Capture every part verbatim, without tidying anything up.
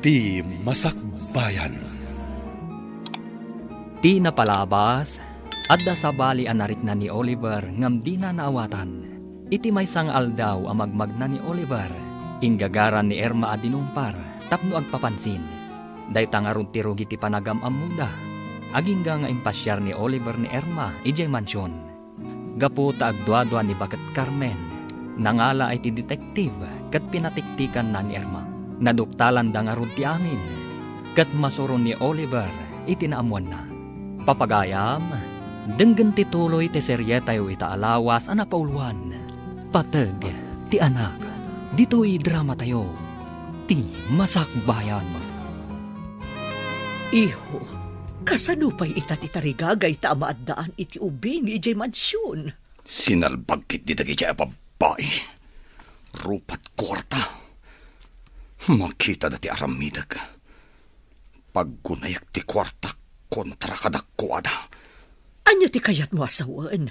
Ti Masakbayan. Ti napalabas, adda sabali a narikna ni Oliver ngem dina naawatan. Iti maysa nga aldaw a magmagna ni Oliver, inggagaran ni Irma a dinumpar tapno agpapansin. Dayta ngarud ti rugi ti panagam-ammoda. Agingga nga impasiar ni Oliver ni Irma idiay mansion. Gapu ta agduadua ni baket Carmen, nangala iti detective ket pinatiktikanna ni Irma. Naduktalanda ngarud ti amin, ket masuron ni Oliver iti naammoanna. Papagayam, denggen ti tuloy ti serietayo ita a lawas a napauluan, Pateg ti Anak. Ditoy dramatayo, Ti Masakbayan. Iho, kasano pay ita ti tarigagayta a maaddaan iti ubing idiay mansion? Sinalbag ketdi dagidiay a babbai. Rupat kuarta. Makitada ti aramidek. Paggunayak ti kuartak kontra kadakuada. Ania ti kayatmo a sawen?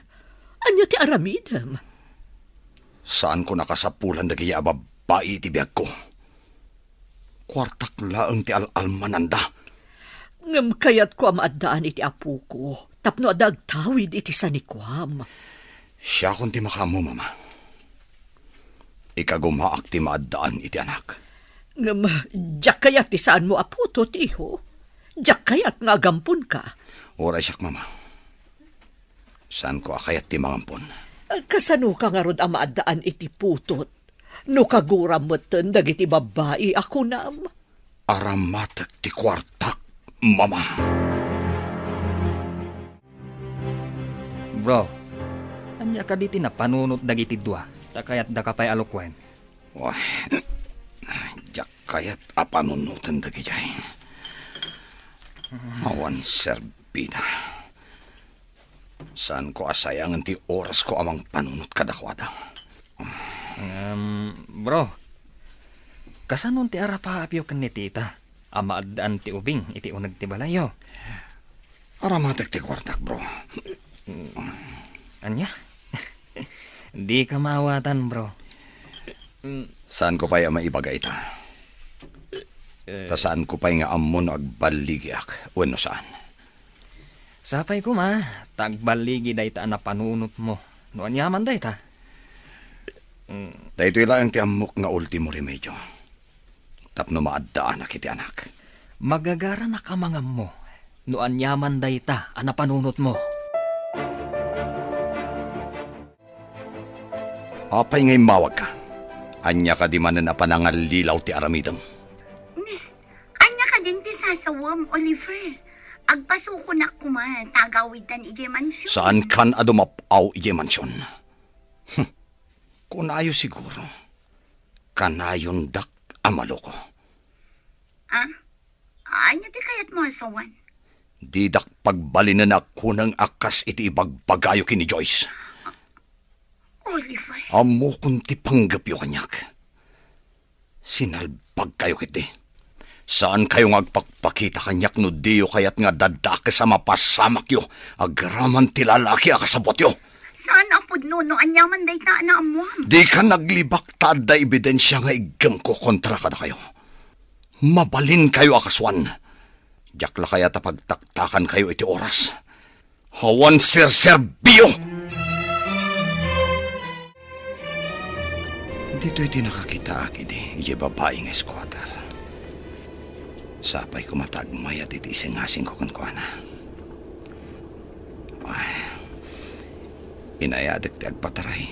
Ania ti aramidem? Saanko nakasapulan dagidiay a babbai iti biagko. Kuartak laeng ti al-almananda. Ngem kayatko a maaddaan iti apoko tapno adda agtawid iti sanikuam. Siakon ti makaammo, Mama. Ikagumaak ti maaddaan iti anak. Ngem diak kayat ti saanmo a putot, iho. Diak kayat nga agamponka. Uray siak, Mama. Saanko a kayat ti mangampon. Kasanoka ngarud a maaddaan iti putot? No kaguram metten dagiti babbai a kunam. Aramatek ti kuartak, Mama. Bro, ania kadi ti napanunot dagiti dua? Ta kayatdaka pay a lukuen. Wah, diak kayat a panunoten dagidiay. Awan serbida. Saanko a sayangen ti orasko a mangpanunot kadakuada. Ngem, bro, kasanon ti arapaapyo ken ni tita a maaddaan ti ubing iti uneg ti balayyo? Aramatek ti kuartak, bro. Ania? Dika maawatan, bro. Saanko pay a maibaga ita. Eh. Ta saanko pay nga ammo no agballigiak wenno saan. Sapay koma, ta agballigi dayta a napanunotmo. No aniaman dayta? Mm. Daytoy laeng ti ammok nga ultimo remedio tapno maaddaanak iti anak. Magagaranak a mangammo no aniaman dayta a napanunotmo. Apay nga immawagka? Ania kadi manen a panangallilaw ti aramidem? Ni, ania kadin ti sasawem, Oliver? Agpasukonak koma, ta agawidtan idiay mansion. Saankan a dumap-aw idiay mansion? Hmm. Kunayo siguro, kanayondak a maloko. Ah? Ania ti kayatmo a sawen? Didak pagbalinen a kuneng a kas iti ibagbagayo ken ni Joyce. Oliver. Ammokon ti panggepyo kaniak. Sinalbagkayo ketdi. Saankayo nga agpakpakita kaniak no diyo kayat nga daddakes a mapasamakyo agraman ti lalaki a kasabutyo. Saan a pudno no aniaman dayta a naammoam? Dika naglibak ta adda ebidensia nga iggemko kontra kadakayo. Mabalinkayo a kasuan. Diak la kayat a pagtaktakankayo iti oras. Awan serserbio! Ditoy ti nakakitaak idi, idiay babai nga squatter. Sapay koma ta agmayat iti isingasingko kenkuana. Ay, inayadek ti agpataray.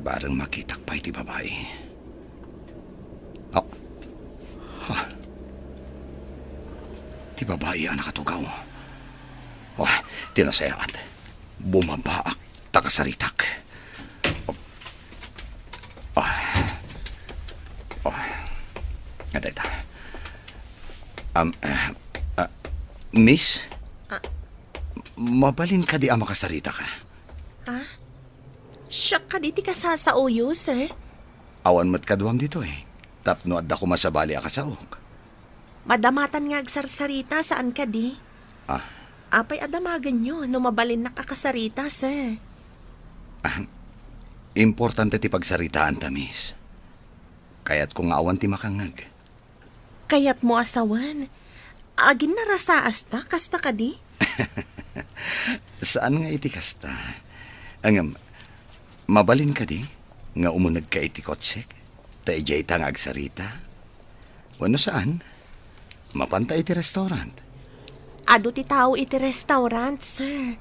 Bareng makitak pay ti babai. Ah. Ha. Ti babai a nakatugaw. Oh, ti nasayaat. Bumabaak ta kasaritak. Oh. Oh. Nga dayta. Um, ah, ah, miss? Ah. Mabalin kadi a makasaritaka? Ha? Siak kadi ti kasasaoyo, sir? Awan met kaduam ditoy, tapno adda koma sabali a kasaok. Madamatan nga agsarsarita, saan kadi? Ah. Apay a damagenyo no mabalinnak a kasarita, sir? Ah, importante ti pagsaritaanta, miss. Kayatko nga awan ti makangngeg. Kayatmo a sawen? Aginnarasaasta, kasta kadi? Saan nga iti kasta. Ngem, mabalin kadi nga umunegka iti kotsek? Ta idiayta nga agsarita? Wenno saan? Mapanta iti restaurant. Adu ti tao iti restaurant, sir.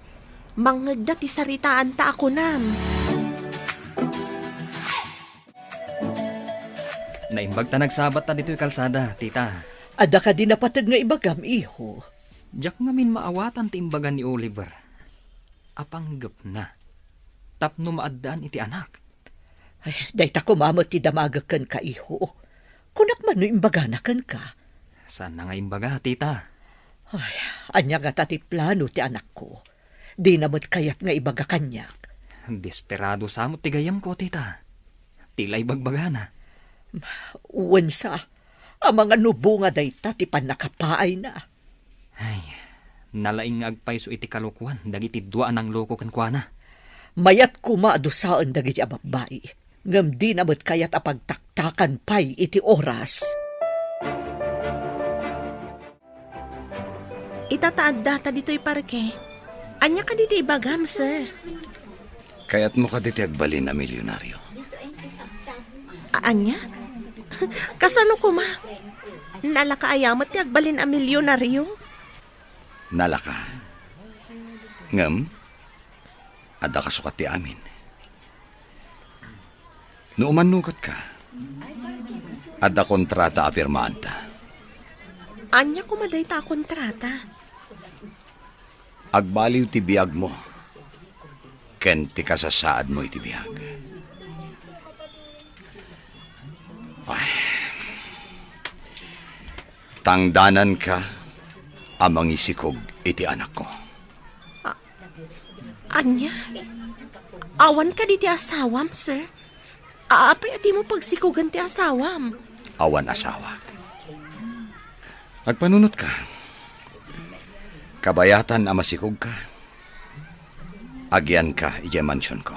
Mangngegda ti saritaanta a kunam. Naimbag ta nagsabatta ditoy kalsada, tita. Adda kadi napateg nga ibagam, iho? Diak ngamin maawatan ti imbaga ni Oliver a panggepna tapno maaddaan iti anak. Ay, dayta koma met ti damagek kenka, iho. Kunak man no imbagana kenka. Saanna nga imbaga, tita? Ay, ania ngata ti plano ti anakko? Dina met kayat nga ibaga kaniak. Desperado sa met ti gayyemko, tita. Ti la ibagbagana. Wen sa, amangan no bunga dayta ti pannakapaayna. Ay, nalaing nga agpayso iti kalokuan dagiti dua a nangloko kenkuana. Mayat koma a dusaen dagiti a babbai, ngem dina met kayat a pagtaktakan pay iti oras. Ita ta addata ditoy parke. Ania kadi ti ibagam, sir? Kayatmo kadi ti agbalin a milyonario? A-, ania? Kasano koma? Nalaka aya met ti agbalin a milyonario? Nalaka. Ngem, adda kasukat ti amin. No umannugotka, adda kontrata a pirmaanta. Ania koma dayta a kontrata? Agbaliw ti biagmo ken ti kasasaadmo iti biag. Ay. Tangdananka a mangisikog iti anakko. A-, ania? Awan kadi ti asawam, sir? A-, apay a dimo pagsikogen ti asawam? Awan asawak. Agpanunotka. Kabayatan a masikogka, agianka idiay mansionko.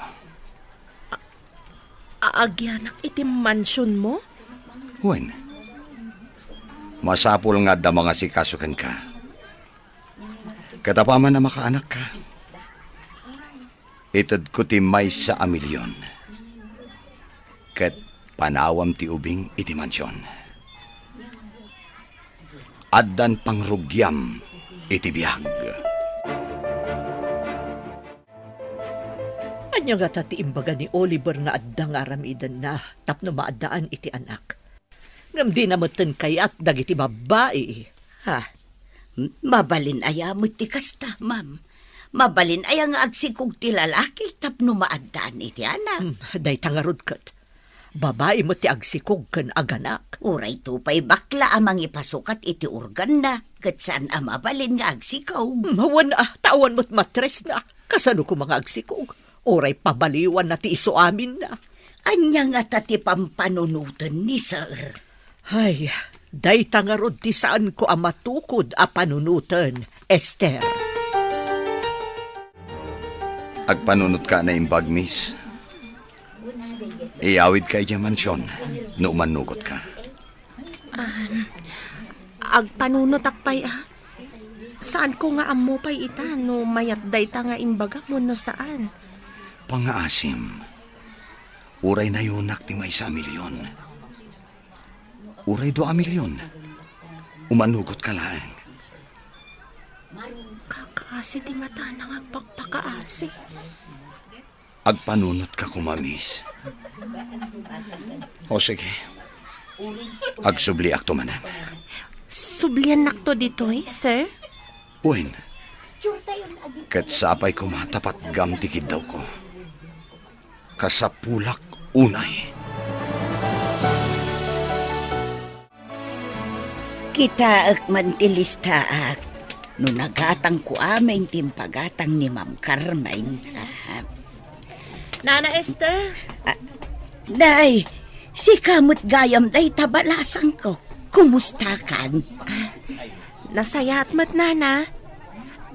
A-, agianak iti mansionmo? Wen, masapul nga adda mangasikaso kenka. Ket apaman a makaanakka, itedko ti maysa a milion ket panawam ti ubing iti mansion. Addan pangrugiam iti biag. Ania ngata ti imbaga ni Oliver nga adda nga aramidenna tapno maaddaan iti anak? Ngem dina metten kayat dagiti babbai. Ha? M-, mabalin aya met ti kasta, ma'am? Mabalin aya nga agsikog ti lalaki tapno maaddaan iti anak? Hmm, dayta ngarud ket. Babai met ti agsikog ken aganak. Uray to pay bakla a mangipasukat iti organna, ket saan a mabalin nga agsikog. Hmm, wen a, ta awan met matresna. Kasano koma nga agsikog? Uray pabaliwanna ti isu aminna. Ania ngata ti pampanunoten ni Sir? Ay, dayta ngarud ti saanko a matukod a panunoten, Esther. Agpanunotka a naimbag, miss. Iyawidka idiay mansion no umannugotka. Ah, agpanunotak pay a. Saanko nga ammo pay ita no mayat dayta nga imbagam wenno saan. Pangngaasim, uray nayunak ti maysa a milion, uray dua a milion, umannugotka laeng. Kakaasi ti matana nga agpakpakaasi. Agpanunotka koma, miss. O sige. Agsubliakto manen. Subliannakto ditoy, sir? Wen. Ket sapay koma ta patgam ti kiddawko. Kasapulak unay. Kitaek man ti listaak no nagatangko amin ti impagatang ni Ma'am Carmen. Ah. Nana Esther? Ah, Nay, sika met gayam dayta balasangko. Kumustakan? Ah, nasayaat met, Nana.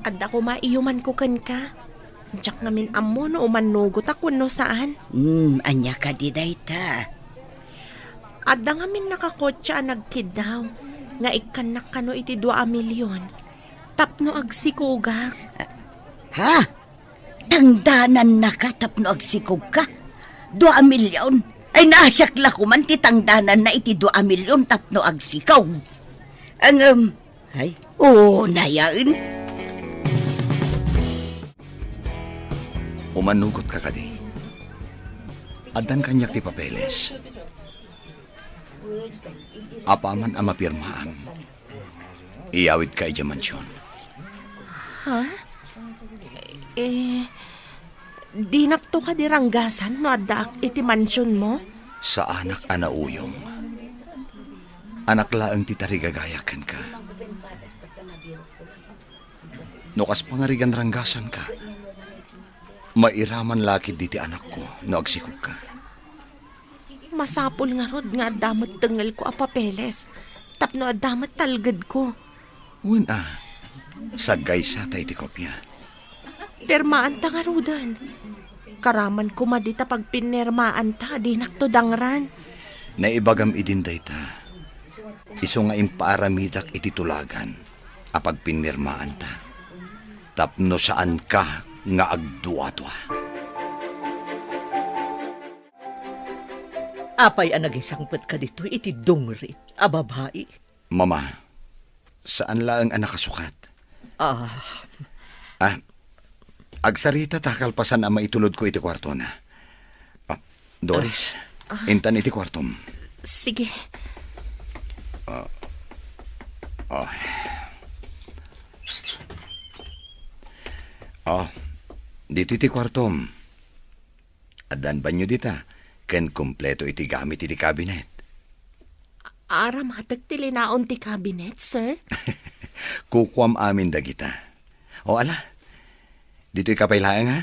Adda koma iyumanko kenka. Diak ngamin ammo no umannugotak wenno saan. Hmm, ania kadi dayta? Adda ngamin nakakotse a nagkiddaw. nga ikkannak kano iti dua a milyon tapno agsikogak. Ha? Tangdanannaka tapno agsikogka? Dua a milyon? Ay, naasiak la koman ti tangdananna iti dua a milyon tapno agsikog. Ngem, ay, unayen. Umanugot ka kadi. Addan kaniak ti papeles. Apaman a mapirmaam, iyawidka idiay mansion. Ha? Eh, dinakto kadi ranggasan no addaak iti mansionmo? Saanak a nauyong. Anak laeng ti tarigagayak kenka. No kas pangarigan ranggasanka, mairaman la ketdi ti anakko no agsikogka. Masapul ngarud nga adda met tengngelko a papeles tapno adda met talgedko. Wen a, saggaysata iti kopia. Pirmaanta ngaruden. Karaman koma dita pagpinirmaanta, dinakto dangran. Naibagam idin dayta. Isu nga impaaramidak iti tulagan a pagpinirmaanta. Tapno saanka nga agduadua. Apay a nagisangpetka ditoy iti dungrit a babai? Mama, saan laeng a nakasukat. Ah. Ah, agsarita ta kalpasan a maitulodko iti kuartona. Ah, Doris, Ah, ah. intan iti kuartom. Sige. Ah, ah. Ah, dito iti kuartom. Addan banyo dita, ken kompleto iti gamit iti kabinet. Aramatek ti linaon ti kabinet, sir? Kukuam amin dagita. O ala, ditoy ka pay laeng, ha?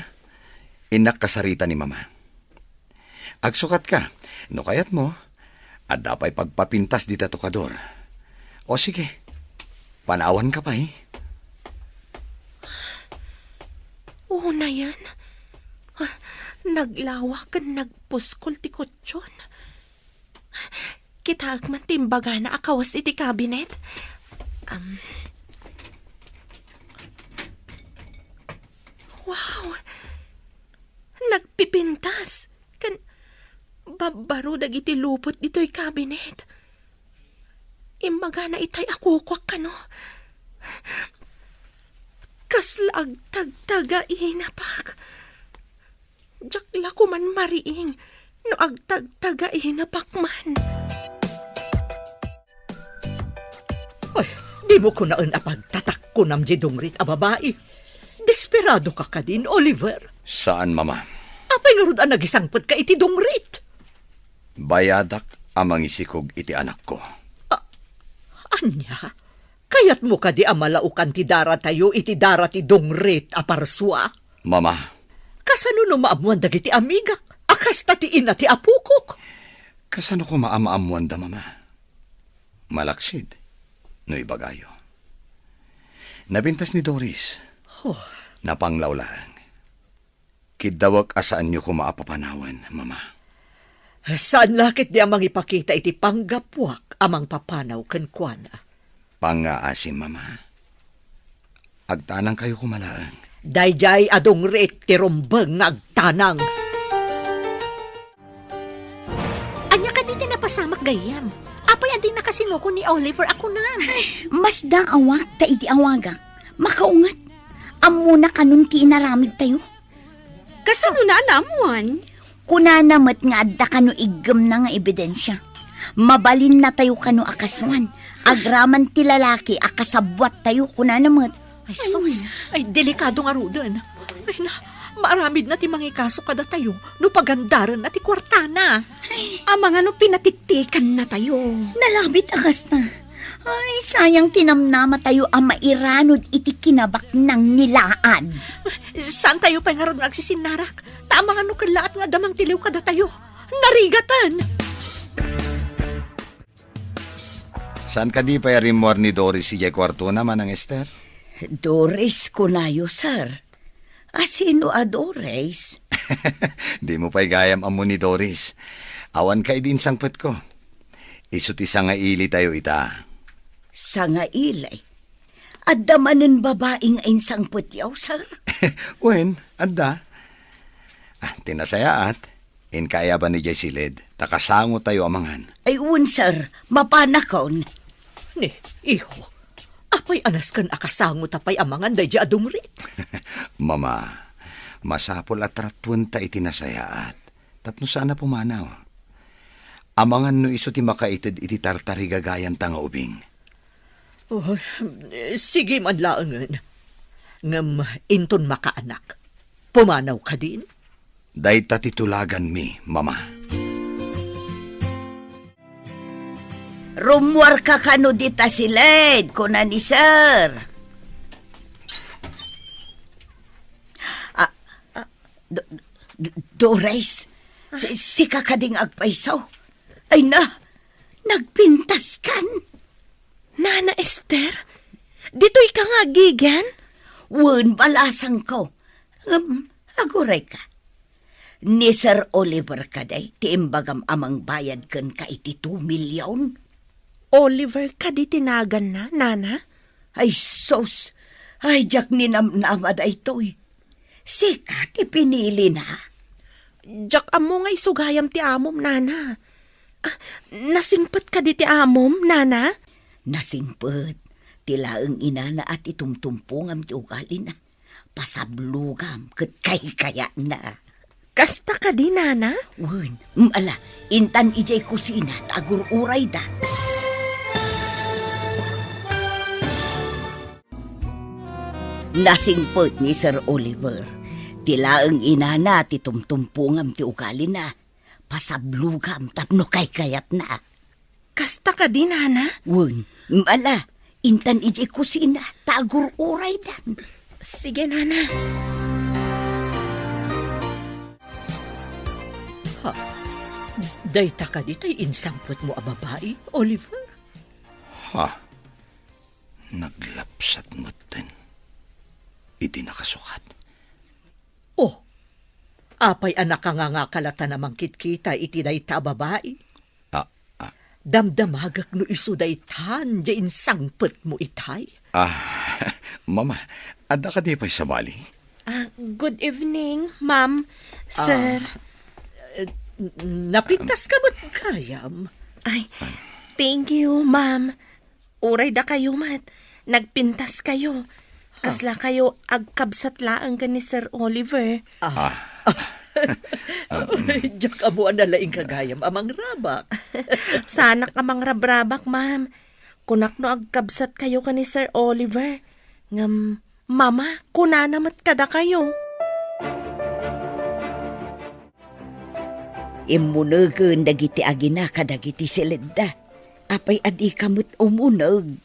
Innak kasarita ni Mama. Agsukat ka, no kayat mo, adda pay pagpapintas dita tokador. O sige, panawan ka pay. Unayen, ah, naglawa ken nagpuskol ti kutson. Kitaek man ti imbagana a kawes iti kabinet. Am. Wow! Nagpipintas ken babbaro dagiti lupot ditoy kabinet. Imbagana itay a kukuak kano. Kasla agtagtagainapak. Diak la koman mariing no agtagtagainapak man. Ay, dimo kunaen a pagtatakkonam diay dungrit a babai. Desperado ka kadin, Oliver? Saan, Mama. Apay ngarud a nagisangpet ka iti dungrit? Bayadak a mangisikog iti anakko. A-, ania? Kayatmo kadi a malaokan ti daratayo iti dara ti dungrit a parsua? Mama. Kasano no maammuan dagiti amigak a kasta ti ina ti apokok? Kasano koma a maammuanda, Mama? Malaksid no ibagayo. Napintas ni Doris. Oh. Napanglaw laeng. Kiddawek a saanyo koma a papanawen, Mama. Saan la ketdi a mangipakita iti panggapuak a mangpapanaw kenkuana. Pangngaasim, Mama. Agtanangkayo koma laeng. Daydiay a dungrit ti rumbeng nga agtanang. Ania kadi ti napasamak gayyem? Apay a di nakasinukon ni Oliver a kunam? Ay, masdaawak ta idi awagak, makaunget. Ammona kanon ti inaramidtayo. Kasano na a naammuan? Kunana met nga adda kano iggemna nga ebidensia. Mabalinnatayo kano a kasuan. Agraman ti lalaki a kasabbuattayo, kunana met. Ay, sus. Ay, delikado ngaruden. Ay, na, maaramidna ti mangikaso kadatayo no pagandarenna ti kuartana. Ay. Amangan no pinatiktikaannatayo. Nalabit a kasta. Ay, sayang ti namnamatayo a mairanod iti kinabaknang ni Laad. Saantayo pay ngarud nga agsisinnarak. Ta amangan no kellaat nga adda mangtiliw kadatayo. Narigaten! Saan kadi pay a rimmuar ni Doris idiay kuartona, Manang Ester? Doris, kunayo, sir. A sino a Doris? Dimo pay gayam ammo ni Doris. Awan ka idi insangpetko. Isu ti sangailitayo ita. Sangaili. Adda manen babai nga insangpetyo, sir? Wen, adda. Ah, ti nasayaat, inka aya idiay siled, ta kasangotayo a mangan. Ay, wen, sir. Mapanakon. Ni, iho, apay a nasken a kasangotayo pay a mangan daydiay a dumrit? Mama, masapul a tratuenta iti nasayaat. Tapno saan a pumanaw. Amangan no isu ti makaited iti tartarigagayanta nga ubing. Oh, sige man laengen. Ngem inton makaanak, pumanaw kadin? Dayta ti tulaganmi, Mama. Rummuarka kano dita siled, kuna ni Sir. Ah, ah, Do-, Do-, Doris, si-, sika kadi nga agpayso? Ay na, nagpintaskan. Nana Esther, ditoy ka nga agigan? Wen, balasangko. Ngem, agurayka. Ni Sir Oliver kadi ti imbagam a mangbayad kenka iti two million? Oliver kadi ti naganna, Nana? Ay, sus! Ay, diak ninamnama daytoy. Sika ti pinilina? Diak ammo nga isu gayam ti amom, Nana. Ah, nasingpet kadi ti amom, Nana? Nasingpet. Ti laeng inana a ti tumtumpongam ti ugalina. Pasablogam ket kaykayatna. Kasta kadi, Nana? Wen, mm, ala, intan idiay kusina ta agur-urayda. Nasingpet ni Sir Oliver. Ti laeng inana ti tumtumpongam ti ugalina. Pasablogam tapno kaykayatna. Kasta kadi, Nana? Wen, ala, intan idiay kusina, ta agur-uraydan. Sige, Nana. Ha? Dayta kadi tay insangpetmo a babai, Oliver? Ha? Naglapsat metten idi nakasukat. Oh, apay a nakangangaka latta a mangkitkita iti dayta a babai? Ah, ah. Damdamagek no isu daytan diay insangpetmo itay. Ah, Mama, adda kadi pay sabali? Ah, good evening, ma'am, sir. Ah, eh, n-, napintaska met gayam. Ay, thank you, ma'am. Uray dakayo met, nagpintaskayo. Ha? Kaslakayo agkabsat laeng ken ni Sir Oliver. Ah. Ah. Ay, diak ammo a nalaingka gayam a mangrabak. Saanak a mangrabrabak, ma'am. Kunak no agkabsatkayo ken ni Sir Oliver. Ngem, Mama, kunana met kadakayo. Immunegen dagiti agina kadagiti siledda. Apay a dika met umuneg?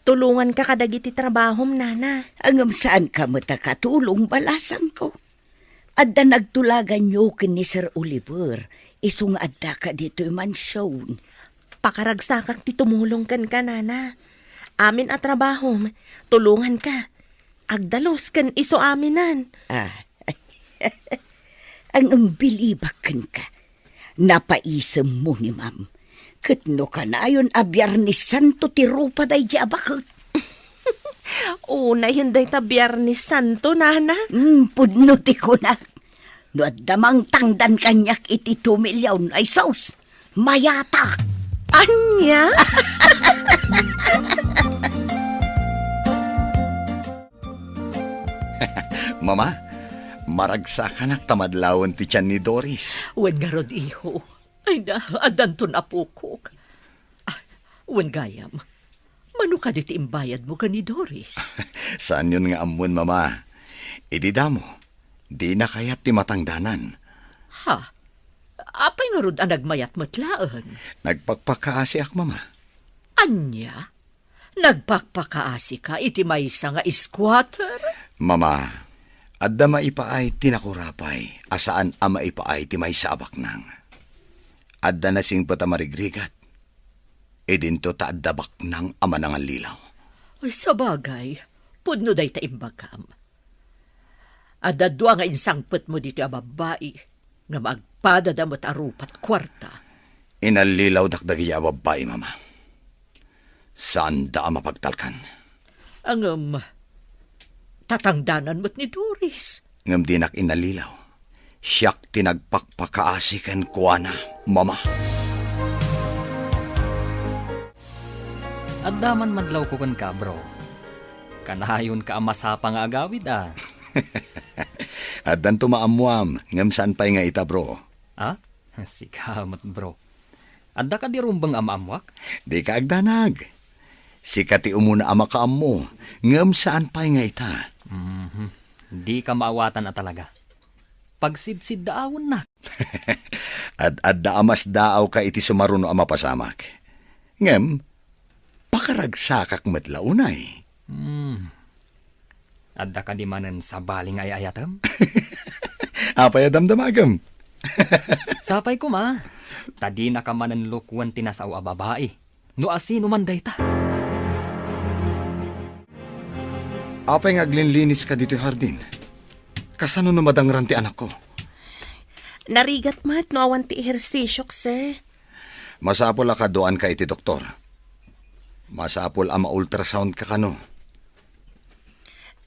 Tulonganka kadagiti trabahom, Nana. Ngem saanka met a katulong, balasangko. Adda nagtulaganyo ken ni Sir Oliver, isu nga addaka ditoy mansion. Pakaragsakak ti tumulong kenka, Nana. Amin a trabahom, tulonganka. Agdalus ken isu aminen. Ah. Ang umbilibak kenka. Napaisemmo ni Ma'am. Ket no kanayon a Biernes Santo ti rupa daydi a baket. Unayen dayta Biernes Santo, Nana. Hmm, pudno ti kunak. No adda mangtangdan kaniak iti two million, ay sus, mayatak. Ania? Mama, maragsakanak ta madlawen ti tian ni Doris. Wen ngarud, iho. Ay na, addanton apokok. Ah, wen gayam, mano kadi ti imbayadmo ken ni Doris? Saanyon nga ammon, Mama. Idi damo, dina kayat ti matangdanan. Ha? Apay ngarud a nagmayat met laeng? Nagpakpakaasiak, Mama. Ania? Nagpakpakaasika iti maysa nga squatter? Mama, adda maipaay ti nakurapay a saan a maipaay ti maysa a baknang. Adda nasingpet a marigrigat. Idinto ta adda baknang a manangallilaw. Ay, sabagay, pudno dayta imbagam. Adda dua nga insangpetmo ditoy a babbai, ngem agpadada met a rupa ket kuarta. Inallilawdak dagiti a babbai, Mama. Saanda a mapagtalkan. Ngem, tatangdanan met ni Doris. Ngem dinak inallilaw. Siak ti nagpakpakaasi kenkuana, Mama. Adda man madlawko kenka, bro. Kanayonka a masapa nga agawid, a. Addanto maammoam, ngem saan pay nga ita, bro. A? Sika met, bro. Adda kadi rumbeng a maammoak? Dika agdanag. Sika ti umuna a makaammo, ngem saan pay nga ita. Mhm. Dika maawatan a talaga. Pagsidsiddaawennak. Ad-adda a masdaawka iti sumaruno a mapasamak. Ngem, pakaragsakak met la unay. Hmm. Adda kadi manen sabali nga ay-ayatem? Apay a damdamagem? Sapay koma, ta dinaka manen lukwen ti nasao a babai, no asino man dayta. Apay nga aglinlinis ka ditoy hardin? Kasano no madangran ti anakko? Narigat met no awan ti ehersisiok, sir. Masapul a kaduaanka iti doktor. Masapul a ma-ultrasound ka kano.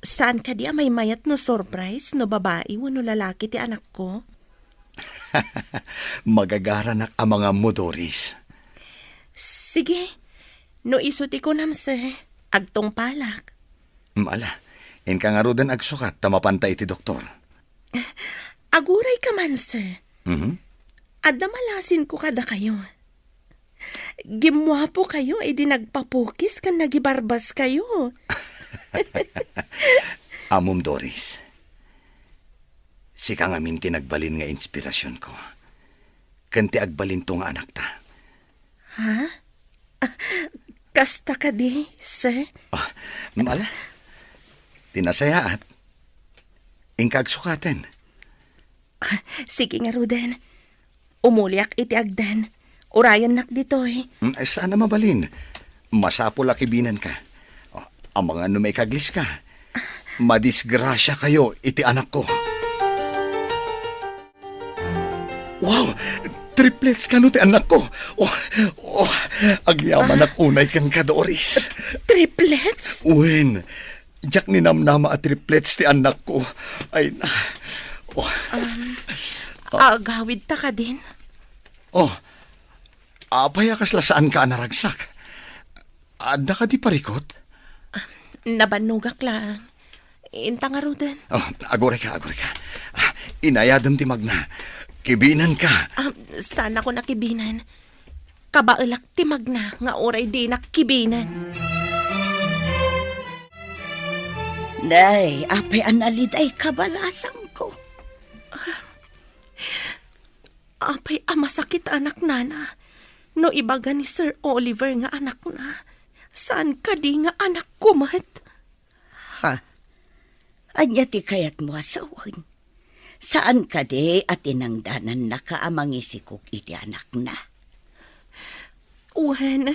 Saan kadi a maymayat no surprise no babai wenno lalaki ti anakko? Magagaranak a mangammo, Doris. Sige, no isu ti kunam, sir, agtungpalak. Mm, ala, inka ngaruden agsukat ta mapanta iti doktor. Aguray ka man, sir. Mhm. Adda malasinko kadakayo. Gimmuapo kayo idi nagpapukis ken nagibarbas kayo. Ammom, Doris. Sika ngamin ti nagbalin nga inspirasionko. Ken ti agbalinto nga anakta. Ha? Ah, kasta kadi, sir? Ah, ala. Ti nasayaat. Inka agsukaten. Ah, sige ngaruden. Umuliak iti agden. Urayennak ditoy. Mm, saan a mabalin. Masapul a kibinenka. Oh, amangan no maikagliska. Madisgrasia kayo iti anakko. Wow! Triplets kano ti anakko. Oh, oh, agyamanak unay kenka, Doris. Triplets? Wen, diak ninamnama a triplets ti annakko. Ay na. Oh. Um, agawid ta kadin? Oh, apay a kasla saanka a naragsak? Adda kadi parikut? Ah, nabannogak laeng. Inta ngaruden. Oh, agurayka, agurayka. Ah, inayadem ti magna. Kibinenka. Ah, saanakon a kibinen. Kabaelak ti magna nga uray dinak kibinen. Nay, apay a naliday ka, balasangko? Apay a masakit, anak, nana, no ibaga ni Sir Oliver nga anakna, saan kadi nga anakko met? Ha? Ania ti kayatmo a sawen? Saan kadi a tinangdanannaka a mangisikog iti anakna? Wen,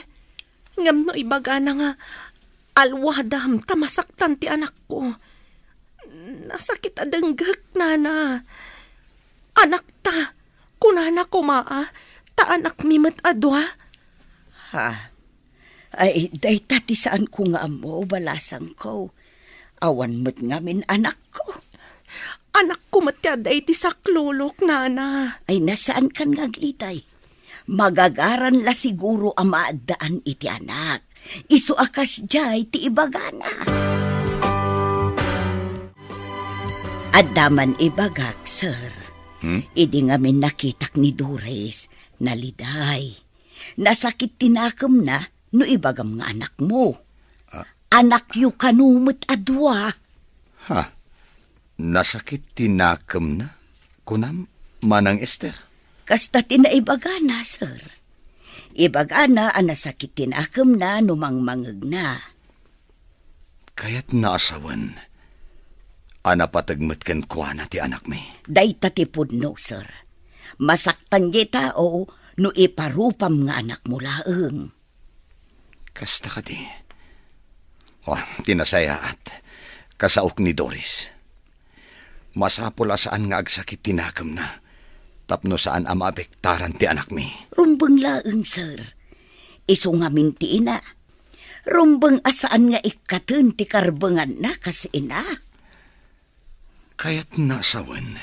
ngem no ibagana nga alwadam ta masaktan ti anakko, nasakit a denggek, nana. Anakta, kunana koma a, ta anakmi met a dua. Ha? Ay, dayta ti saanko nga ammo, balasangko. Awan met ngamin anakko. Anakko met ti adda iti saklulok, nana. Ay, na saankan nga agliday. Magagaran la siguro a maaddaan iti anak. Isu a kasdiay ti ibagana. Adda man ibagak, sir. Hmm? Idi ngamin nakitak ni Doris, naliday. Nasakit ti nakemna no ibagam nga anakmo. Ah. Anakyo kano met a dua. Ha? Nasakit ti nakemna? Kunam, Manang Ester? Kasta ti naibagana, sir. Ibagana a nasakit ti nakemna no mangmangegna. Kayatna a sawen a napateg met kenkuana ti anakmi. Dayta ti pudno, sir. Masaktan diay tao no iparupam nga anakmo laeng. Kasta kadi. Oh, ti nasayaat, kasaok ni Doris. Masapul a saan nga agsakit ti nakemna, tapno saan a maapektaran ti anakmi. Rumbeng laeng, sir. Isu ngamin ti ina. Rumbeng a saan nga ikkaten ti karbenganna kas ina. Kayatna sawen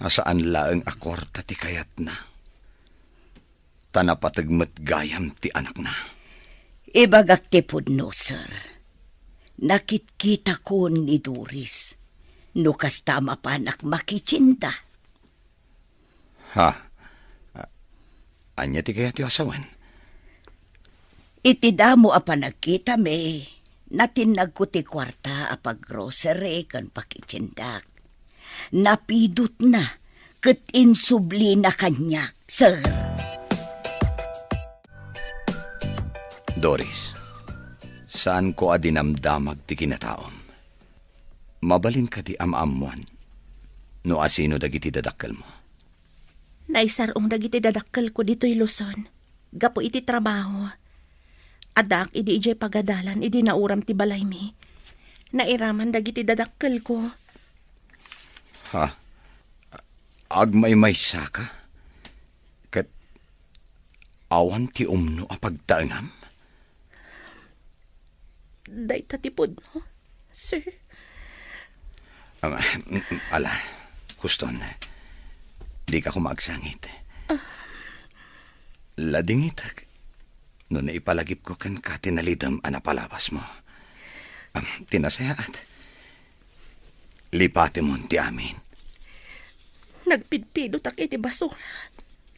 a saan laeng a kuarta ti kayatna, ta napateg met gayam ti anakna. Ibagak ti pudno, sir. Nakitkitakon ni Doris. No kasta, mapanak makitienda. Ha? A-, ania ti kayatyo a sawen? Iti damo a panagkitami, natinnagko ti kuarta a paggrocery ken pakitiendak. Napidotna ket insublina kaniak, sir. Doris, saanko a dinamdamag ti kinataom. Mabalin kadi a maammoan no asino dagiti dadakkelmo? Naisar-ong dagiti dadakkelko ditoy Luzon gapu iti trabaho. Addaak idi idiay pagadalan idi nauram ti balaymi. Nairaman dagiti dadakkelko. Ha? Agmaymaysaka? Ket awan ti umno a pagtaengam? Dayta ti pudno, sir. Ah, mm, mm, ala, Houston, dika koma agsangit. Ah. Ladingitek no naipalagipko kenka ti nalidem a napalabasmo. Ah, ti nasayaat, lipatemon ti amin. Nagpidpidotak iti basura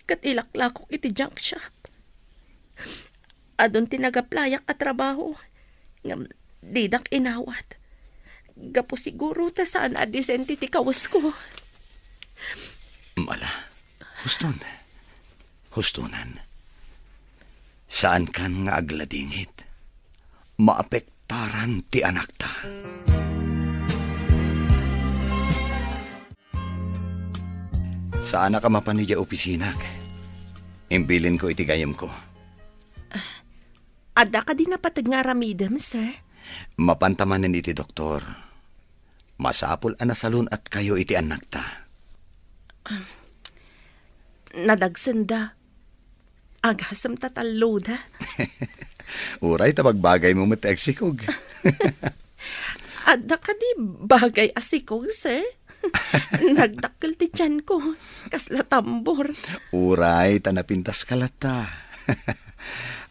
ket ilaklakok iti junk shop. Adun ti nagaplayak a trabaho, ngem didak inawat. Gapu siguro ta saan a disente ti kawesko. Mala, huston. Hustonan. Saankan nga agladingit. Maapektaran ti anakta. Saanak a mapan idiay opisinak. Imbilinko iti gayyemko. Ah, adda kadi napateg nga aramidem, sir? Mapanta manen iti doktor. Masapul a nasalun-atkayo iti annakta. Ah, nadagsenda. Agasem ta talloda. Uray ta bagbagaymo met ti agsikog. Adda kadi bagay a sikog, sir? Nagdakkel ti tiyanko. Kasla tambor. Uray ta napintaska latta.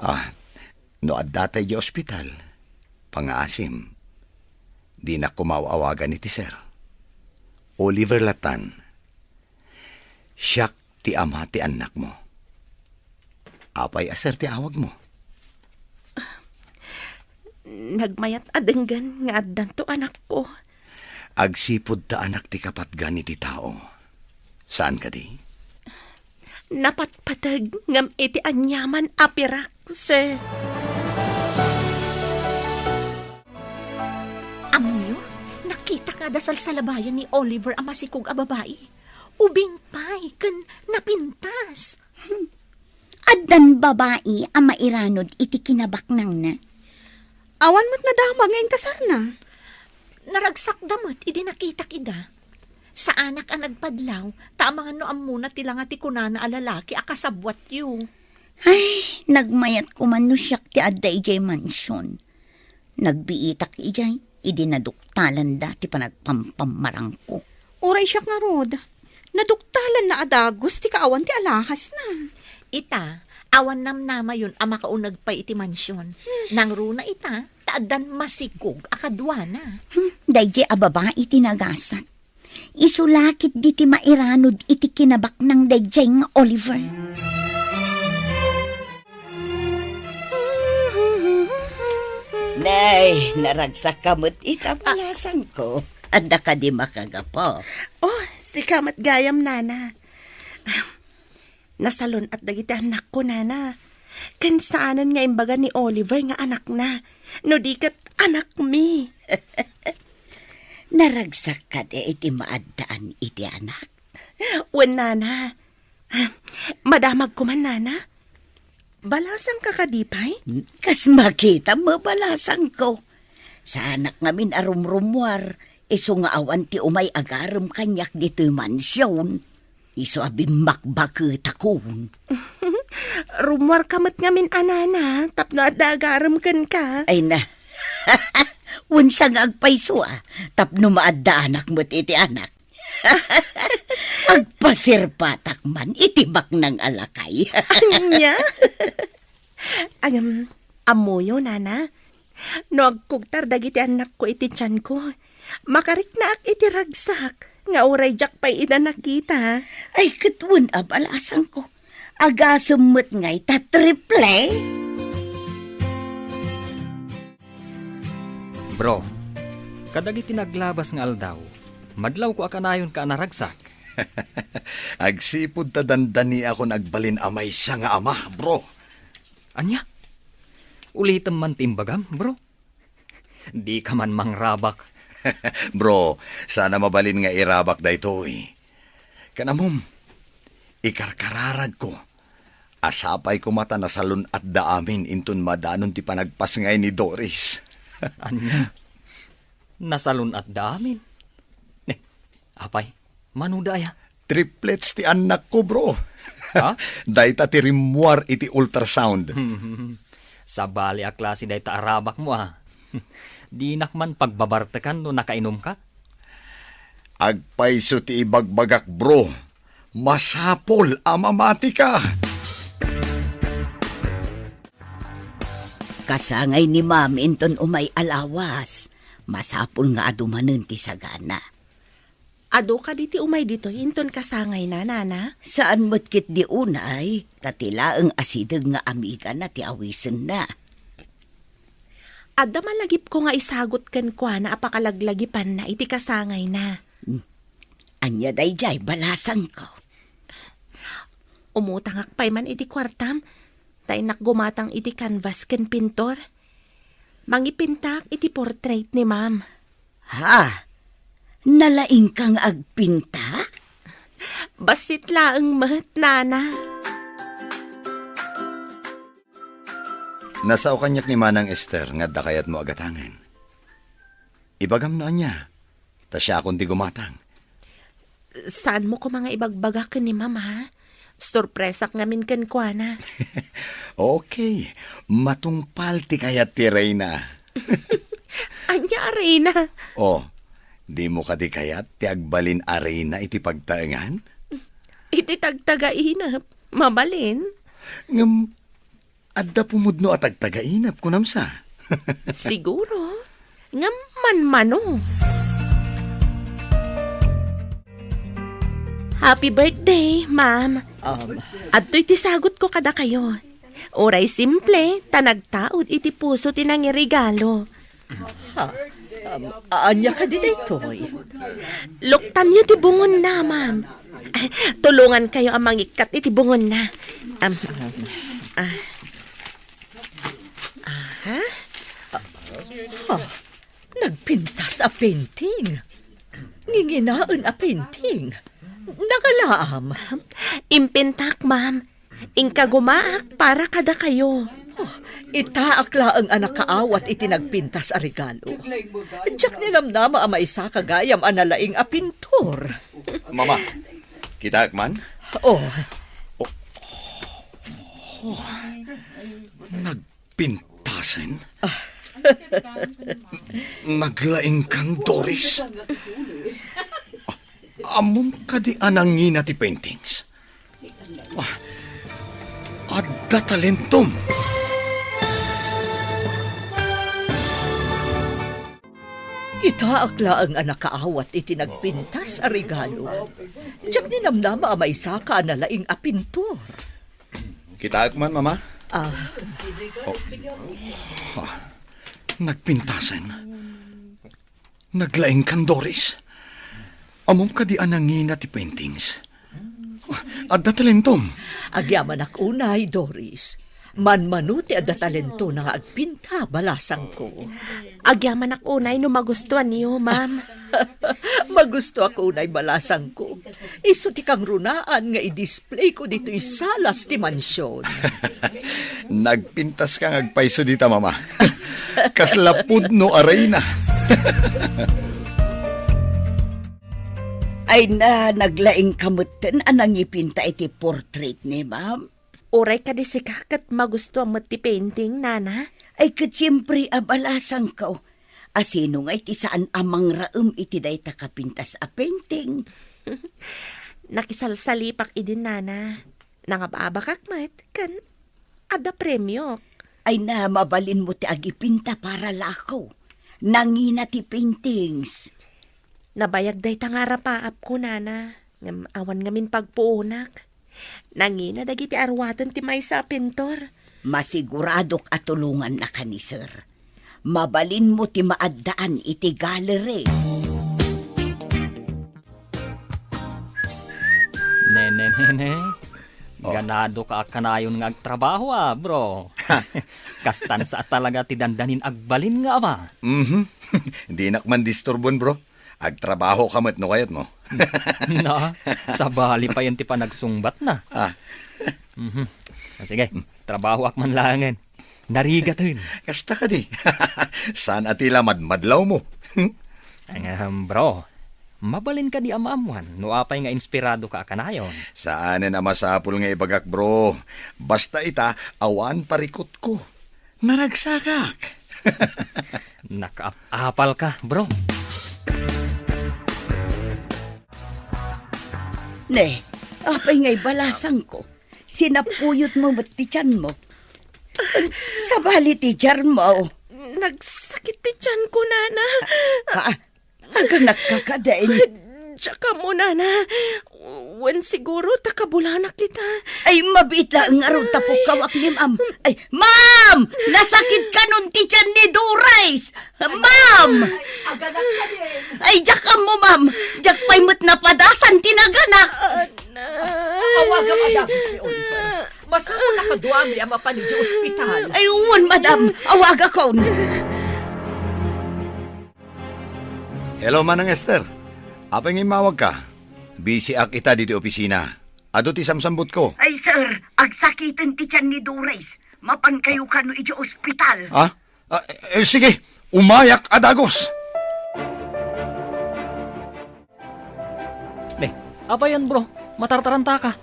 Ah, no adda tay idiay ospital, pangaasim. Dinak koma aw-awagan iti sir. Oliver lattan. Siak ti ama ti annakmo. Apay a sir ti awagmo? Nagmayat a denggen nga addanto anakko. Agsipud ta anak ti kapatgan iti tao. Saan kadi? Napatpateg ngem iti aniaman a pirak, sir. Ammoyo, nakitak nga adda salsalabayan ni Oliver a masikog a babai. Ubing pay ken napintas. Hmm. Addan babai a mairanod iti kinabaknangna. Awan met nadamag nga inkasarna. Naragsakda met idi nakitak ida. Saanak a nagpadlaw, ta amangan no ammona ti langa ti kunana a lalaki a kasabbuatyo. Ay, nagmayat koman no siak ti adda idiay mansion. Nagbiitak idiay, idi naduktalanda ti panagpampammarangko. Uray siak ngarud, naduktalanna a dagus ti kaawan ti alahasna. Ita, awan namnamayon a makauneg pay iti mansion. Hmm. Nangruna ita, ta addan masikog a kaduana. Hmm, daydiay a babai ti nagasat. Isu la ketdi ti mairanod iti kinabaknang daydiay nga Oliver. Nay, naragsakka met ita, balasangko. Adda kadi makagapu? Oh, sika met gayam, nana. Nasalun-at dagiti annakko, nana. Ken saanen nga imbaga ni Oliver nga anakna, no di ket anakmi. Naragsak kadi iti maaddaan iti anak? Wen, nana. Madamag koman, nana. Balasangka kadi pay? Kas makitam, mabalasangko. Saanak ngamin a rumrummuar, isu nga awan ti umay agarem kaniak ditoy mansion. Isu a bimmakbaketakon. Rummuarka met ngamin a nana tapno adda agarem kenka. Ay na. Wen sa nga agpayso a, tapno maaddaanak met iti anak. Agpasirpatak man iti baknang a lakay. Ania? Agam, ammoyo, nana. No agkugtar dagiti annakko iti tianko, makariknaak iti ragsak nga uray diak pay ida nakita. Ay, ket wen a balasangko. Agasem met ngay ta triple? Bro, kadagiti naglabas nga aldaw, madlawko a kanayonka a naragsak. Agsipud ta dandaniakon agbalin a maysa nga ama, bro. Ania? Ulitem man ti imbagam, bro. Dika man mangrabak. Bro, saan a mabalin nga irabak daytoy. Ken ammom, ikarkararagko a sapay koma ta nasalun-atda amin inton madanon ti panagpasngay ni Doris. Ania? Nasalun-atda amin? Ne, apay, mano da aya? Triplets ti annakko, bro. Ha? Dayta ti rimmuar iti ultrasound. Sabali a klase dayta a rabakmo, a. Dinak man pagbabartekan no nakainumka. Agpayso ti ibagbagak, bro. Masapul a mamatika. Kasangay ni Ma'am inton umay a lawas. Masapul nga adu manen ti sagana. Adu kadi ti umay ditoy inton kasangayna, nana? Saan met ketdi unay, ta ti laeng asideg nga amigana ti awisenna. Adda malagipko nga isagut kenkuana a pakalaglagipanna iti kasangayna. Hmm. Ania daydiay, balasangko? Umutangak pay man iti kuartam, ta innak gumatang iti canvas ken pintor. Mangipintak iti portrait ni Ma'am. Ha? Nalaingka nga agpinta? Bassit laeng met, nana. Nasao kaniak ni Manang Ester nga adda kayatmo a gatangen. Ibagam no ania, ta siakon ti gumatang. Saanmo koma nga ibagbaga ken ni Ma'am, ha? Sorpresak ngamin kenkuana. Okay, matungpal ti kayat ti reyna. Ania a reyna? Oh, dimo kadi kayat ti agbalin a reyna iti pagtaengan? Iti tagtagainep, mabalin. Ngem, adda pumudno a tagtagainep, kunam sa? Siguro. Ngem manmano. Happy birthday, ma'am. Um, Adtoy ti sagutko kadakayo. Uray simple, ta nagtaud iti puso ti nangiregalo. Ha? Um, ania kadi daytoy? Luktanyo ti bungonna, ma'am. Tulongankayo a mangikkat iti bungonna. Um, ah. Aha. Ha? Nagpintas a painting. Nginginaen a painting. Nagalaam. Impintak, ma'am. Inkagumaak para kadakayo. Oh, itaak laeng a nakaawat iti nagpintas a regalo. Diak ninamnama a maisaka gayam a nalaing a pintor. Mama, kitaek man? Oh. Oh. Oh. Nagpintasen? Naglaingkan, Doris? Ammom kadi a nangina ti paintings? Ah, adda talentom. Itaak laeng a nakaawat iti nagpintas a regalo. Diak ninamnama a maisaka a nalaing a pintor. Kitaek man, Mama. Ah. Oh. Ah, nagpintasen. Naglaingkan, Doris. Ammom kadi a nangina ti paintings? Adda talentom. Agyamanak unay, Doris. Manmano ti adda talentona nga agpinta, balasangko. Agyamanak unay no magustuanyo, ma'am. Magustuak unay, balasangko. Isu ti kangrunaan nga i-display ko ditoy salas ti mansion. Nagpintaska nga agpayso dita, Mama. Kasla pudno a reyna. Ay na, naglaingka metten a nangipinta iti portrait ni Ma'am. Uray kadi sika ket magustuam met ti painting, nana? Ay, ket siempre a balasangko. A sino ngay ti saan a mangraem iti dayta kapintas a painting? Nakisalsalipak idin, nana. Nangababakak met, ken adda premiok. Ay na, mabalinmo ti agipinta para lako. Nangina ti paintings. Nabayag dayta nga arapaapko, nana. Ngem awan ngamin pagpuonak. Nangina dagiti aruaten ti maysa a pintor. Masiguradok a tulongannaka ni Sir. Mabalinmo ti maaddaan iti gallery. Nene, nene. Oh. Ganado ka a kanayon nga agtrabaho, ah, bro. Kastan sa talaga ti dandanin agbalin nga ama. Mhm. Dinak man disturbon, bro. Agtrabaho ka met no kayatmo. Na, sabali pa yan ti panagsungbat na. Ah. Mhm. Ah, sige, trabahoak man laengen. Narigaten. Kasta kadi. Saan a ti la madmadlawmo? Ahem, bro. Mabalin kadi a maammuan no apay nga inspirado ka a kanayon? Saanen a masapul nga ibagak, bro. Basta ita, awan parikutko. Naragsakak. Nakaap-apal ka, bro. Ne, apay nga ibalasangko? Sinapuyotmo met ti tianmo. Sabali ti tiarmo. Nagsakit ti tianko, nana. Ah, ah, Aganakka kadin. Diak ammo, nana. Wen siguro ta kabulanak ita. Ay, mabiit laeng ngarud ta pukkawak ni Ma'am. Ay, Ma'am! Nasakit kanon ti tian ni Doris! Ma'am! Aganakka din. Ay, diak ammo, Ma'am. Diak pay met napadasan ti naganak. Anak. Awagam a dagus ni Oliver. Masapul a kaduami a mapan idiay ospital. Ay, wen, madam. Awagakon. Hello, Manang Esther. Apay nga immawagka? Busy ak ita ditoy opisina. Adu ti samsambutko. Ay, sir, agsakiten ti tian ni Doris. Mapankayo kano idiay ospital. Ha? Ah, eh, sige, umayak a dagus. Ne, apayen, bro? Matartarantaka.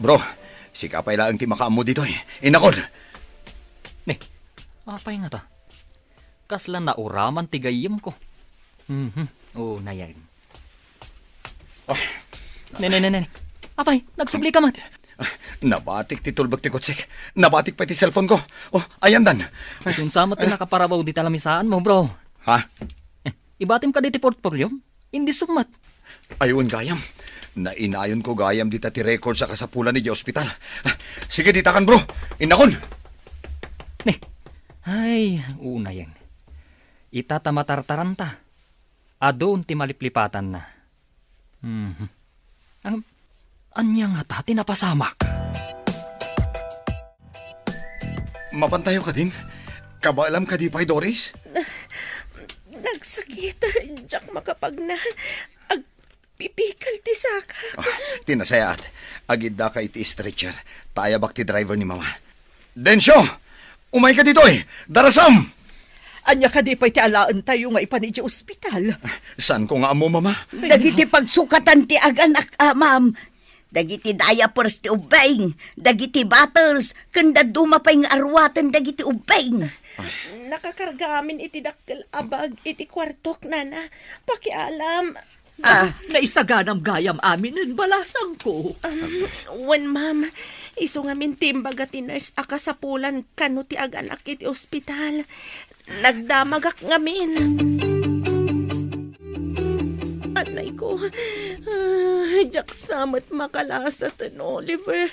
Bro, sika pay laeng ti makaammo ditoy. Innakon. Ne, apay ngata? Kasla nauraman ti gayyemko. Mhm. Oo, nayen. Oh. Ne, ne, ne, ne. Apay, nagsubli ka met. Ah, nabatik ti tulbek ti kutsik. Nabatik pay ti cellphone ko. Oh, ayandan. Isunsa met ti nakaparabaw dita lamisaanmo, bro? Ha? Eh, ibatim kadi ti portfolio? Indi summat. Ay, wen gayam. Nainayonko gayam dita ti records a kasapulan idiay ospital. Ah, sige, ditakan, bro. Innakon. Ne. Ay, unayen. Ita ta matartaranta. Adun ti maliplipatanna. Mhm. Ang, ania ngata ti napasamak? Mapantayo kadin? Kabaelam kadi pay, Doris? Nagsakit. Diak makapagna. Agpipikal ti sakak. Ah, ti nasayaat. Agiddaka iti stretcher. Ta ayabak ti driver ni Mama. Dencio! Umayka ditoy! Darasam! Ania kadi pay ti alaentayo nga ipan idiay ospital? Saanko nga ammo, Mama. Dagiti pagsukatan ti aganak, a, ma'am. Dagiti diapers ti ubbing, dagiti bottles, ken dadduma pay nga aruaten dagiti ubbing. Nakakarga amin iti dakkel a bag iti kuartok, nana. Pakialam. Ah. Naisaganam gayam aminen, balasangko. Um, wen, ma'am. Isu ngamin ti imbaga ti nurse a kasapulan kano ti aganak iti ospital. Nagdamagak ngamin. Anay ko. Ah, diak sa met makalasaten, Oliver.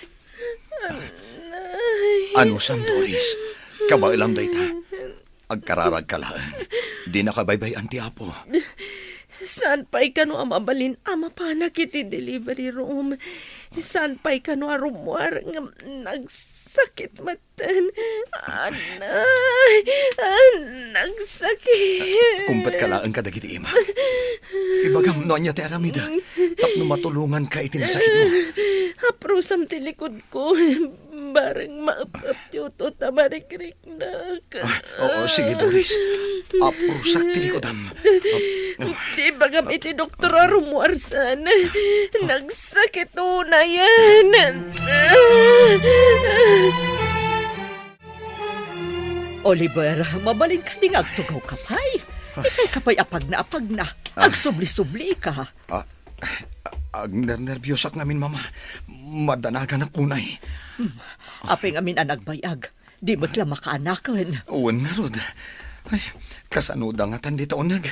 Anay. Anusam, Doris? Kabaelam dayta. Agkararagka laeng. Dinaka baybay-an ti Apo. Saan pay kano a mabalin a mapanak iti delivery room? Saan pay kano a rummuar ngem nagsakit metten? Anay, ah, nagsakit. Kumpetka laeng kadagiti ima. Ibagam no ania ti aramidek tapno matulonganka iti nasakitmo. Aprusam ti likod ko, bareng maep-ep ti utot a marikriknak. Ah, oo, sige, Doris. Aprusak ti likodam. Ap- Di ibagam iti doktor a rummuarsan. Nagsakit unayen. Oliver, mabalin kadi nga agtugawka pay? Itay ka pay apagna-apagna. Ah. Agsubli-sublika. Ah, agnernerbiosak ngamin, Mama. Madanaganak unay. Hmm. Apay ngamin a nagbayag? Di met la makaanaken. Wen ngarud. Ay, kasano da ngatan dita uneg?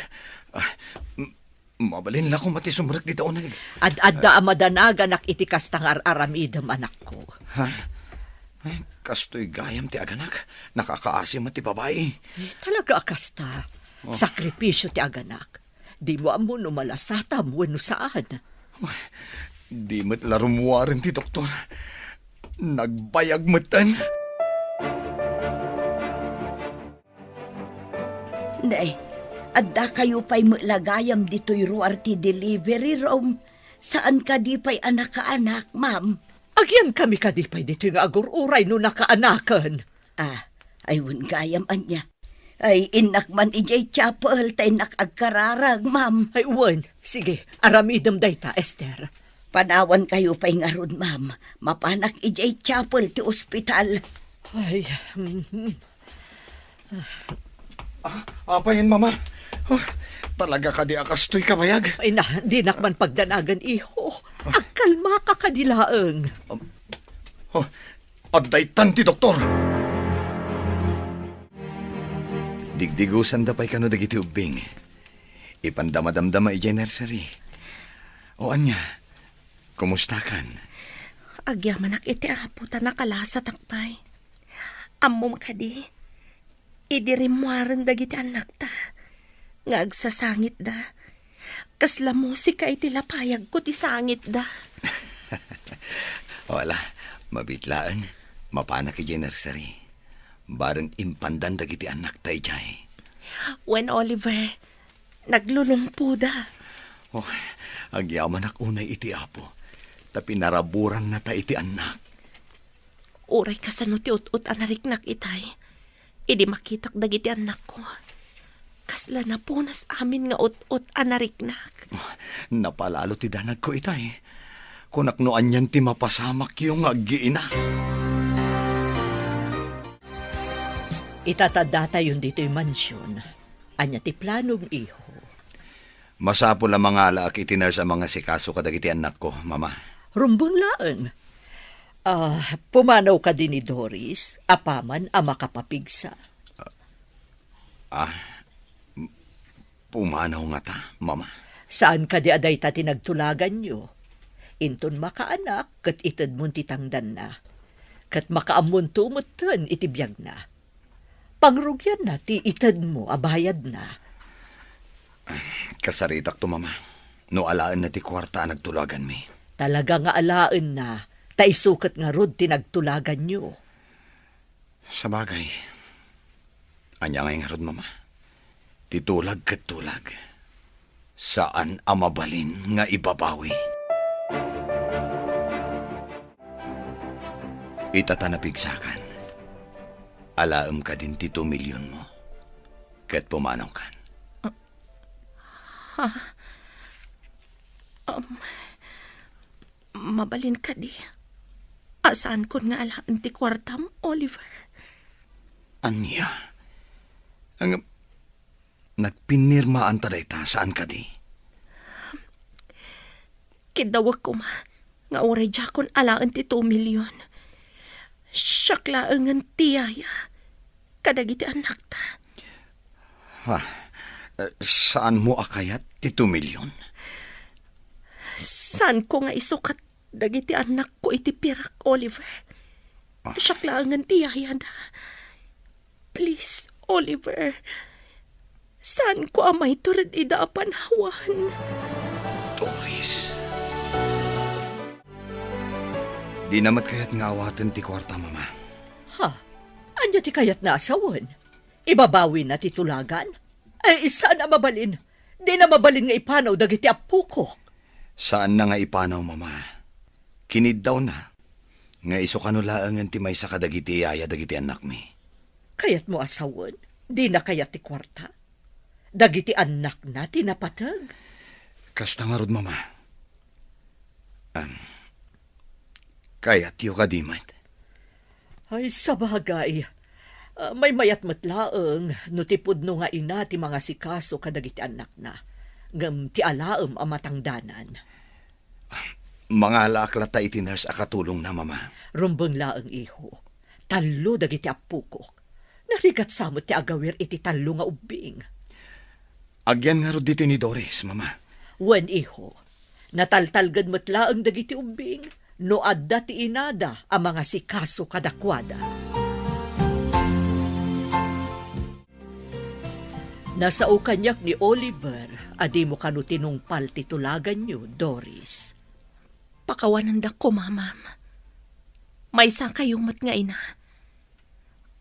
Ah, m-, mabalin la koma ti sumrek dita uneg. Ad-adda a madanaganak iti kasta nga ar-aramidem, anakko. Ha? Ay, kastoy gayam ti aganak. Nakakaasi met ti babai. Eh, talaga a kasta. Oh. Sakripisio ti aganak. Dimo ammo no malasatam wenno saan. Uy, di met la rummuaren ti doktor. Nagbayag metten. Nay, adda kayo pay met la gayam ditoy ruar ti delivery room. Saan kadi pay a nakaanak, ma'am? Agyan kami kadi pay ditoy nga agur-uray no nakaanaken. Ah, ay wen gayam ania. Ay, innak man idiay chapel, ta innak agkararag, ma'am. Ay, wen. Sige, aramidem dayta, Esther. Panawan kayo pay ngarud, ma'am. Mapanak idiay chapel ti ospital. Ay, mhm. Ah, apay, Mama? Oh, talaga kadi a kastoy kabayag? Ay na, dinak man pagdanagan, iho. Agkalmaka kadi laeng. Um, oh, Adda itan ti doktor. Digdigusanda pay kano dagiti ubbing. Ipanda madamdama idiay nursery. O ania, kumustakan? Agyamanak iti Apo ta nakalasatak pay. Ammom kadi, idi rimmuaren dagiti annakta nga agsasangitda, kasla musika iti lapayagko ti sangitda. Wala, mabiit laeng. Mapanak idiay nursery. Bareng impandan dagiti annakta idiay. Wen, Oliver, naglulumpoda. Oh, agyamanak unay iti Apo, ta pinaraburannata iti annak. Uray kasano ti ut-ot a nariknak itay, idi makitak dagiti annakko, kasla napunas amin nga ut-ot a nariknak. Oh, napalalo ti danagko itay. Kunak no anian ti mapasamakyo nga aggiina. Itatadatayon ditoy mansion. Ania ti planom, iho? Masapul a mangalaak iti nurse a mangasikaso kadagiti annakko, Mama. Rumbeng laeng. Ah, pumanaw kadi ni Doris, apaman a makapapigsa? Ah, m-, pumanaw ngata, Mama? Saan kadi a dayta ti nagtulaganyo? Inton makaanak, ket itedmon ti tangdanna. Ket makaammonto metten iti biagna. Pangrugianna ti itedmo a bayadna. Kasaritakto, Mama, no alaenna ti kuarta a nagtulaganmi. Talaga nga alaenna, ta isu ket ngarud ti nagtulaganyo. Sabagay, ania ngay ngarud, Mama? Ti tulag ket tulag. Saan a mabalin nga ibabawi. Ita ta napigsakan. Alaem kadin ti two million mo. Ket pumanawkan. Ah, ha? Um, mabalin kadi a saankon nga alaen ti kuartam, Oliver? Ania? Ang Nagpinirmaanta dayta, saan kadi? Kiddawek koma nga uray diakon alaen ti two million. Siak laengen ti yaya kadagiti annakta. Ha? Eh, saanmo a kayat ti two million? Saanko nga isukat dagiti annakko iti pirak, Oliver. Ah. Siak laengen ti yayada. Please, Oliver. Saanko a maitured ida a panawan. Doris. Dina met kayat nga awaten ti kuarta, Mama. Ha? Ania ti kayatna a sawen? Ibabawina ti tulagan? Ay, saan a mabalin. Dina mabalin nga ipanaw dagiti appokok. Saanna nga ipanaw, Mama. Kiniddawna nga isu kano laengen ti maysa kadagiti yaya dagiti annakmi. Kayatmo a sawen? Dina kayat ti kuarta? Dagiti annakna ti napateg? Kasta ngarud, Mama. Am, kayatyo kadi met? Ay, sabagay. Ah, maymayat met laeng no ti pudno nga ina ti mangasikaso kadagiti annakna. Ngem ti alaem a matangdanan. Mangalaak latta iti nurse a katulongna, Mama. Rumbeng laeng, iho. Tallo dagiti appokok. Narigat sa met ti agawir iti tallo nga ubbing. Agyan ngarud ditoy ni Doris, Mama. Wen, iho. Nataltalged met laeng dagiti ubbing no adda ti inada a mangasikaso kadakuada. Nasao kaniak ni Oliver a dimo kano tinungpal ti tulaganyo, Doris. Pakawanendak koma, ma'am. Maysa kayo met nga ina.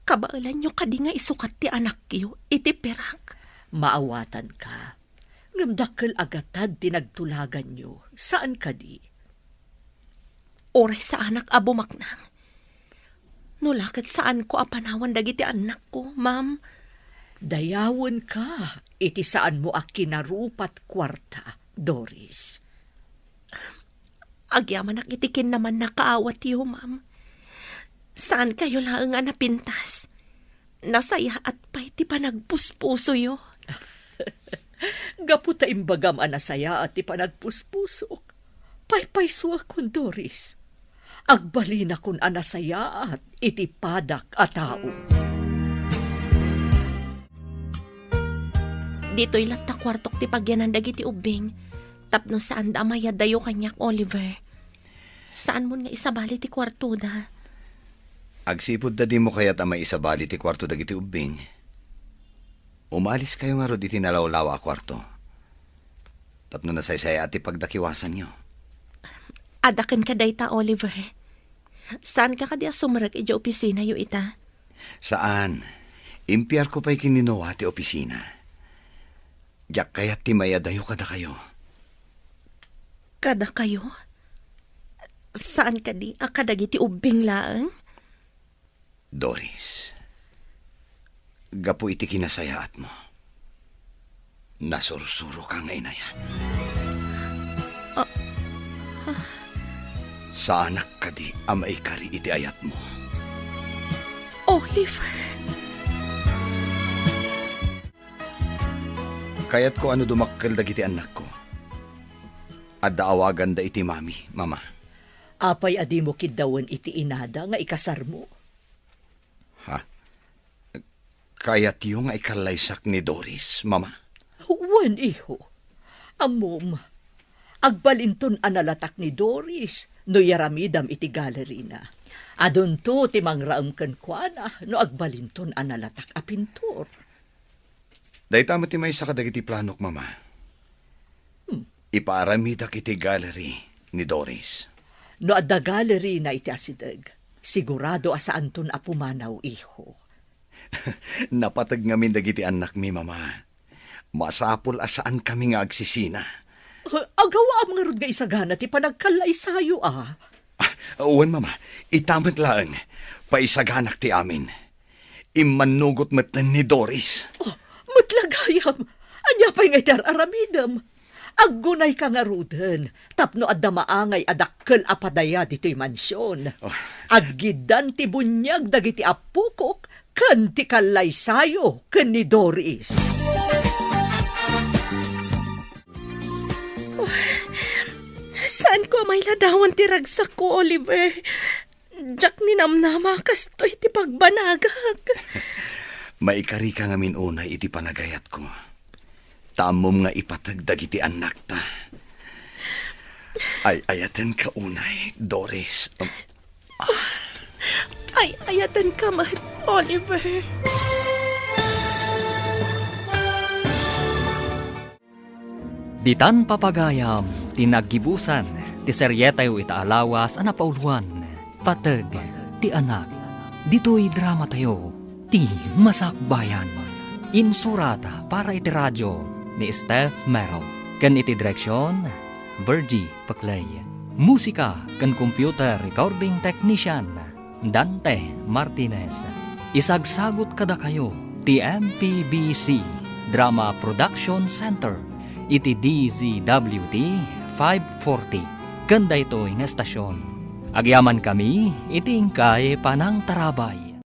Kabaelanyo kadi nga isukat ti anakyo iti pirak? Maawatanka. Ngem dakkel a gatad ti nagtulaganyo, saan kadi? Uray saanak a bumaknang. No la ket saanko a panawan dagiti annakko, ma'am. Dayawenka iti saanmo a kinarupat kuarta, Doris. Agyamanak iti kinnamannakaawatyo, ma'am. Saankayo laeng a napintas. Nasayaat pay ti panagpuspusoyo. Gapu ta imbagam a nasayaat ti panagpuspusok, paypaysoakon, Doris. Agbalinakon a nasayaat iti padak a tao. Ditoy latta kuartok ti pagyanan dagiti ubbing, tapno saanda a mayaddayo kaniak, Oliver. Saanmon nga isabali ti kuartoda? Agsipud ta dimo kayat a maisabali ti kuarto dagiti ubbing, umaliskayo ngarud iti nalawlawa a kuarto. Tapno nasaysayaat ti pagdakiwasanyo. Adda kenka dayta, Oliver. Saanka kadi a sumrek idiay opisinayo ita? Saan. Impiarko pay ken ni Noah ti opisina. Diak kayat ti mayadayo kadakayo. Kadakayo? Saan kadi a kadagiti ubbing laeng? Doris, gapu iti kinasayaatmo, nasursuroka nga inayat. Ah. Saanak kadi a maikari iti ayatmo. Oliver. Kayatko a no dumakkel dagiti annakko, adda awaganda iti mami, mama. Apay a dimo kiddawen iti inada nga ikasarmo? Ha? Kayatyo nga ikallaysak ni Doris, mama? Wen, iho. Ammom, agbalinton a nalatak ni Doris no yaramidam iti galerina. Adunto ti mangraem kenkuana no agbalinton a nalatak a pintor. Dayta met ti maysa kadagiti planok, mama. Hmm. Ipaaramidak iti gallery ni Doris. No adda gallery na iti asideg, sigurado a saanton a pumanaw, iho. Napateg ngamin dagiti annakmi, mama. Masapul a saankami nga agsisina. Ah, agawaam ngarud nga isagana ti panagkallaysayo, a. Ah, wen, mama. Ita met laeng. Paisaganak ti amin. Immannugot metten ni Doris. Oh, met la gayam. Ania pay nga iti ar-aramidem? Aggunayka ngaruden tapno adda maangay a dakkel a padaya ditoy mansion. Oh. Aggiddan ti buniag dagiti appokok ken ti kallaysayo ken ni Doris. Oh, saanko a mailadawan ti ragsakko, Oliver. Diak ninamnama kastoy ti pagbanagak. Maikarika ngamin unay iti panagayatko. Ta ammom nga ipateg dagiti annakta. Ay-ayatenka unay, Doris. Ay-ayatenka met, Oliver. Ditan papagayam ti naggibusan ti serietayo ita a lawas a napauluan, Pateg ti Anak. Ditoy dramatayo, Ti Masakbayan. Insurat para iti radio ni Steph Mero ken iti direksion, Virgie Paclay. Musika ken computer recording technician, Dante Martinez. Isagsagut kadakayo ti M P B C Drama Production Center iti D Z W T five forty ken daytoy nga estasion. Agyamankami iti inkay panangtarabay.